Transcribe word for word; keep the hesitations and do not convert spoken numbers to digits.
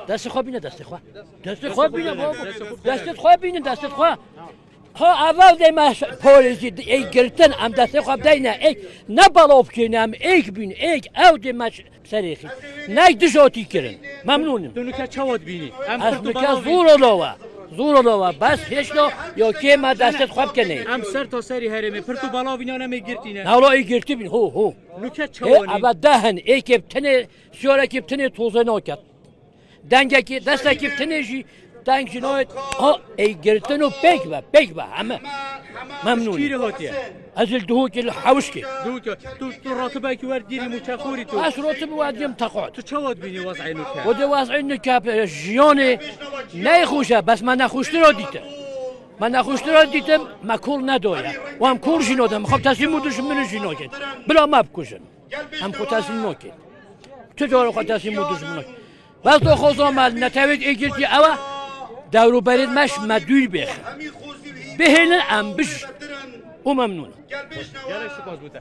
Dest xwe bîne, dest xwe bîne. Dest xwe bîne, babo. Dest xwe bîne, dest xwe. Ha, ev ew dê me polîsî ê girtin, em destê xwe bideyne êk, ne belav bikeyne, em êk bîn, êk, ew dê me serê xî. Neyk dijotî kirin. Memnûn im. Tu nûke çawa dibînî? Em Ez pirtû nûke belav bîn. Zor olo we. Zor olo we. Bes hêşta ya kê me destê xwe bikenê. Em ser ta serî herêmê pirtû belav bîn yan em ê girtî ne? Newla ê girtî bîn, ho, ho. Nûke Ê, çawa nîn? Eve deh in, êkê bi tenê, siyarekê bi tenê tozê naket. Dengekî, destekî bi tenê jî deng jî nayet. Ha, ey girtin û pêk be, pêk be, heme. Memnûn. Kîrê hatiye? Ez li Duhokê li Hewişkê. Duhokê. Tu, tu ratibekî wer dîrî mûçexorî tu. Ez rotib wer dîrim teqat. Tu çawa dibînî wez'ê nûke? O de wez'ê nûke, e, jiyanê neyxweş e, bes me nexweştir a dîtin. Me nexweştir a dîtin, me kol nedaye. Û em kol jî nadin, xwe teslîm û dijminê jî nakin. Bila me bikujin. Em xwe teslîm nakin. Tu cara xwe teslîm û dijmin nakin. Bes daxwaza me li netewêk ê girtî ew e, dewroberê me ji me dûr bêxin. Bihêlin em bijîn. Û memnûn. Gelek spas bo te.